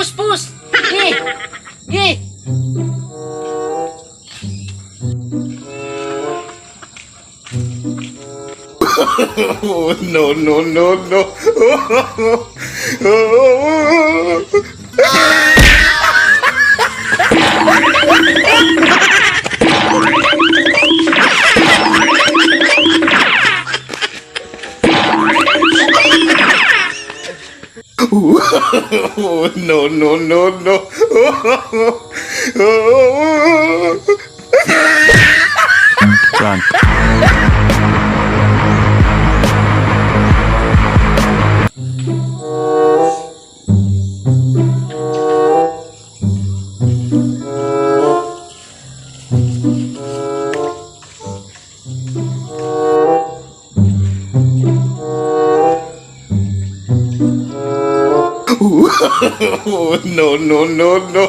Pus, pus. Eh. Eh. Oh, no, no, no, no. Oh, no, no, no, no. Run. Oh, no, no, no, no.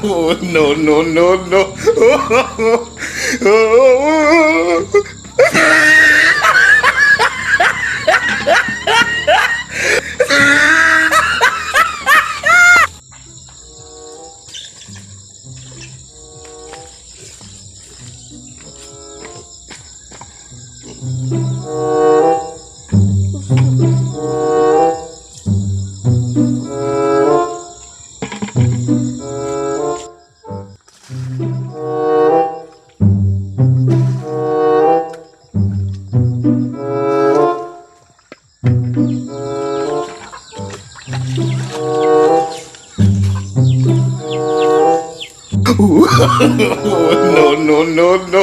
Oh, no, no, no, no. No, no, no, no.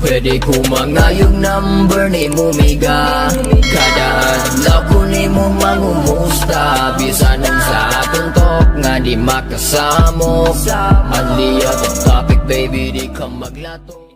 Pwede ko mangayong number ni Mumiga. Kada adlaw ko ni mo mangumusta. Bisan ang sa atong talk nga di makasamok. Only out of topic, baby, di ka maglato.